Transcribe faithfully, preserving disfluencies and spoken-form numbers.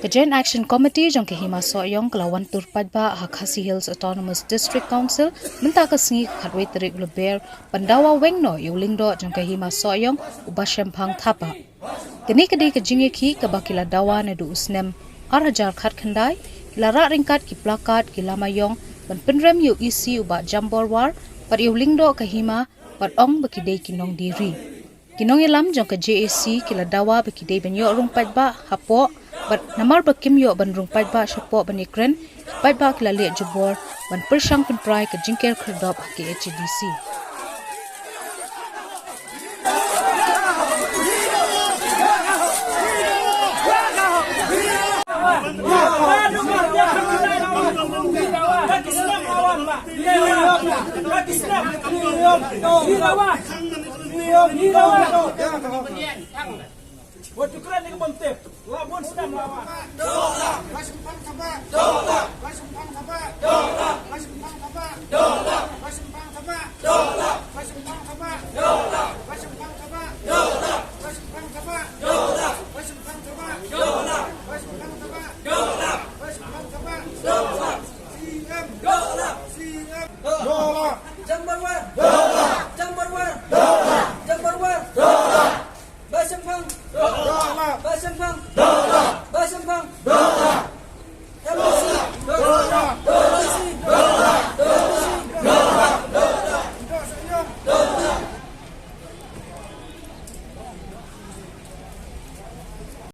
Ka Joint Action Committee jong ka Hima Sohiong ka la wan tur paidbah ha Khasi Hills Autonomous District Council mynta ka sngi ka khatwei tarik Lber ban dawa weng noh ïa u lyngdoh jong ka Hima Sohiong u Bashemphang Thapa. Kane ka dei ka jingïakhih kaba ki la dawa naduh u snem ar hajar khatkhyndai, ki la rah ryngkat ki placard, ki lama ïong ban pynrem ïa u E C u Bah Jambor War bad ïa u lyngdoh ka hima bad ong ba ki dei ki nongdie ri. Ki nongïalam jong ka J A C ki la dawa ba ki dei ban ïoh rung paidbah hapoh bad namar ba kim ïoh ban rung paidbah shapoh ban ïakren, ki paidbah ki la leh jubor ban pyrshang pynpra ïa ka jingker khyrdop ha K H A D C.